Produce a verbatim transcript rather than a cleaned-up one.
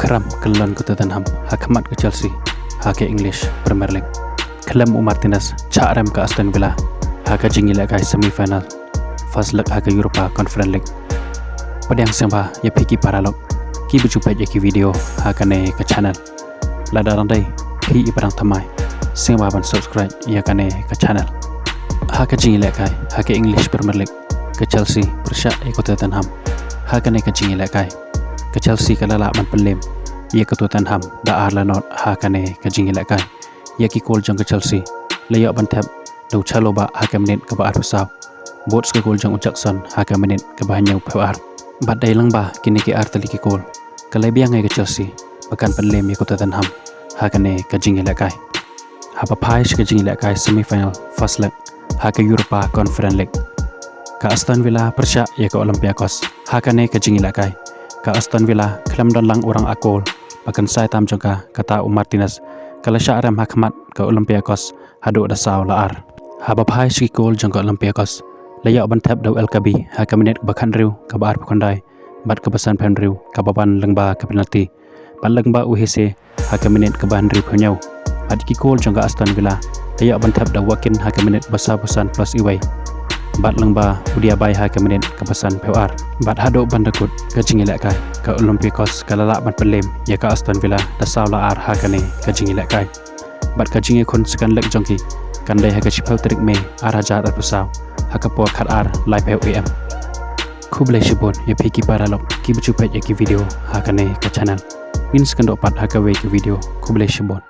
Kram kyllon ka Tottenham ha khmat ka Chelsea ha ka English Premier League. Khlem u Martinez, chah rem ka Aston Villa ha ka jingïalehkai semi final first leg ha ka Europa Conference League. Pdiang sngewbha ïa phi ki paralok kiba ju peit ïa ki video ha kane ka channel. Lada dang dei phi iba dang thymmai, sngewbha ban subscribe ïa kane ka channel. Ha ka jingïalehkai ha ka English Premier League, ka Chelsea pyrshah ïa ka Tottenham. Ha kane ka jingïalehkai, ka Chelsea ka la lah ban pynlem ïa ka Tottenham da ar la nod ha kane ka jingïalehkai. Ïa ki kol jong ka Chelsea la ïoh ban thep da u Chalobah ha ka minit kaba arphew saw, bad ka kol jong u Jackson ha ka minit kaba hynñiewphew ar. Bad dei lyngba kine ki ar tylli ki kol, ka la biang ïa ka Chelsea ba kan pynlem ïa ka Tottenham ha kane ka jingïalehkai. Haba phai sha ka jingïalehkai semi final first leg ha ka Europa Conference League, ka Aston Villa pyrshah ïa ka Olympiacos. Ha kane ka jingïalehkai, ka Aston Villa khlem don lang u rangah kol ba kynsai tam jong ka, kata u Martinez, ka la shah rem ha khmat ka Olympiacos haduh da saw la ar. Haba phai sha ki kol jong ka Olympiacos, la ïoh ban thep da u El Kaabi ha ka minit kaba khathynriew, kaba arphew khyndai, bad kaba sanphew hynriew kaba wan lyngba ka penalty, bad lyngba u Hesse ha ka minit kaba hynriewphew hynñiew. Bad ki kol jong ka Aston Villa la ïoh ban thep da u Watkins ha ka minit kaba sawphew san plus iwei, bad lyngba u Diaby ha ka minit kaba sanphew ar. Bad haduh ban da kut ka jingïalehkai, ka Olympiacos ka la lah ban pynlem ïa ka Aston Villa da saw la ar ha kane ka jingïalehkai. Bad ka jingïakhun second leg jong ki kan dei ha ka shiphew tarik May ar hajar arphew saw, ha ka por khatar laiphew A M. Khublei shibun ïa phi ki paralok kiba ju peit ïa ki video ha kane ka channel. Ngin sa ïakynduh pat ha kawei ka video. Khublei shibun.